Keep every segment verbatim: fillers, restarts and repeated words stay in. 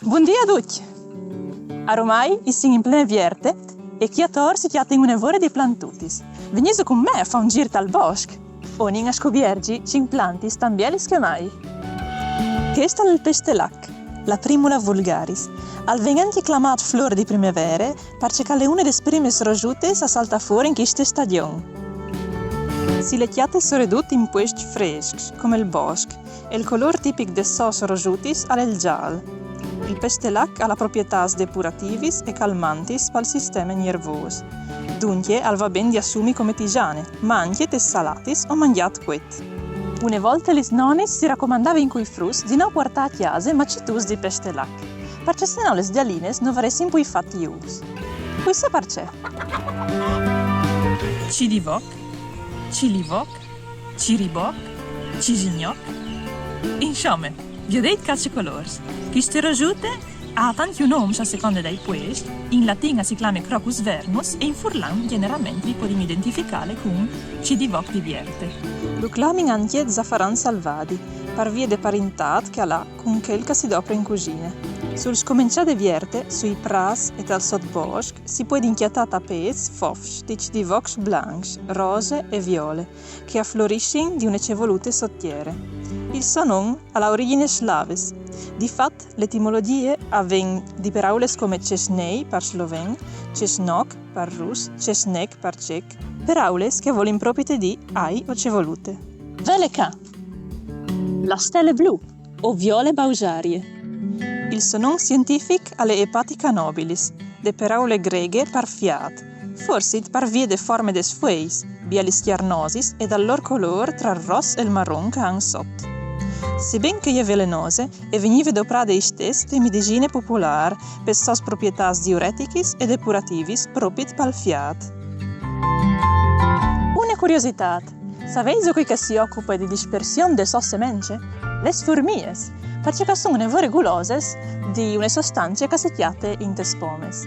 Bundì a ducj! Aromai i sin in plene Vierte e chi ator si cjatin une vore di plantutis. Vignìso cun me a fâ un zîr tal bosc. O nin a scuvierzi cinc plantis tant bielis che mai. Chest al è il pestelac, la Primula vulgaris. Al ven ancje clamât flôr di primevere, parcè che al è une des primis rosutis a saltâ fûr in cheste stagjon. Si le cjate soredut in puescj frescs, come il bosc, e il colôr tipic des sôs rosutis al è il zâl. Il pestelac al à proprietâts depurativis e calmantis pal sisteme gnervôs. Duncje al va ben di assumi come tisane, ma ancje tes salatis o mangjât cuet. Une volte lis nonis si racomandavin cui fruts di no puartâ a cjase macetuts di pestelac, parcè se no lis gjalinis no varessin plui fat i ûfs. Cui sa parcè? Cidivoc, cilivoc, ciriboc, cisignoc. Insome, viodêt ca ce colôrs. Cheste rosute e à tancj noms a seconde dai puescj, in latin a si clame Crocus vernus e in furlan gjeneralmentri podìn identificâle cun cidivoc di Vierte. Lu clamin ancje zafaran salvadi, par vie de parintât che al à cun chel che si dopre in cusine. Sul scomençâ de Vierte, sui prâts e tal sotbosc, si puedin cjatâ tapêts fofs di cidivocs blancs, rose e viole, che a florissin di une cevolute sot tiere. Il so non al à origjins slavis. Di fat, l'etimologjie e ven di peraulis come cesnei par sloven, cesnoc par rus, cesnec par cec, peraulis che a volin propite dî ai o cevolute. Vele ca! La stele blu, o viole bausarie. Il so non sientific al è Hepatica nobilis, de peraule greghe par fiât, forsit par vie de forme des fueis, bielis cjarnosis e dal lôr colôr tra il ros e il maron che a àn sot. Seben che e je velenose, e vignive doprade istès te medisine popolâr pes sôs proprietâts diuretichis e depurativis propit pal fiât. Une curiositât: saveiso cui che si ocupe di dispersion des sôs semence? Lis furmiis, parcè che a son une vore guloses di une sostance che si cjate intes pomes.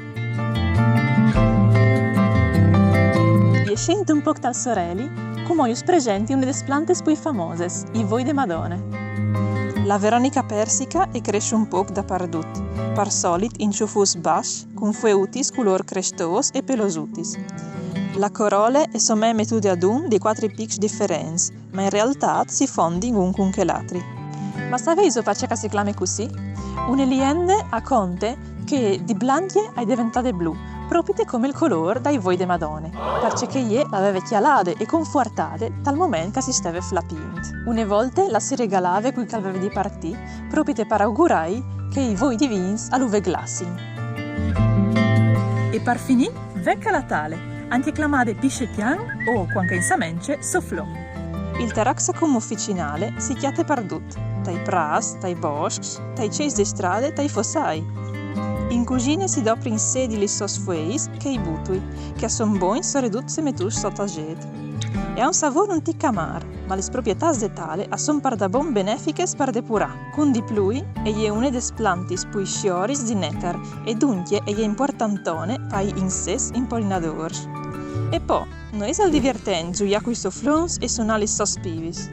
Jescint un pôc tal soreli, cumò us presenti une des plantis plui famoses, i voi de Madone. La Veronica persica e cres un pôc dapardut, par solit in çufus bas, cun fueutis culôr crestôs e pelosutis. La corole e somee metude adun di cuatri pics diferents, ma in realtât si fondin un cun chel altri. Ma saveiso parcè che si clame cussì? Une liende e conte che di blancje e je deventade blu, propite come il colôr dai voi de Madone, parcè che jê le veve cjalade e confuartade tal moment che si steve flapint. Une volte le si regalave cui che al veve di partî, propite par augurâi che i voi divins a lu veglassin. E par finî, ve ca la tale, ancje clamade piscepian o, cuant che e àn semence, soflon. Il Taraxacum officinale si cjate pardut, tai prâts, tai boscs, tai cês de strade, tai fossâi. In cusine si doprin sedi lis sôs fueis chei butui, che a son bogns soredut se metûts sot a zêt. E à un savôr un tic amâr, ma lis proprietâts de tale a son pardabon benefichis par depurâ. Cun di plui, e je une des plantis plui sioris di netar e duncje e je impuartantone pai insets impolinadôrs. E po, no isal divertent zuiâ cui soflons e sonâ lis sôs pivis?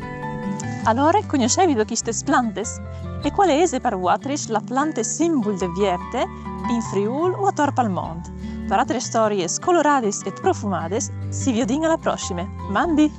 Alore, cognossêso chestis plantis? E cuale ise par vualtris la plante simbul de Vierte, in Friûl o ator pal mont? Par altris storiis coloradis e profumadis, si viodìn a la prossime. Mandi!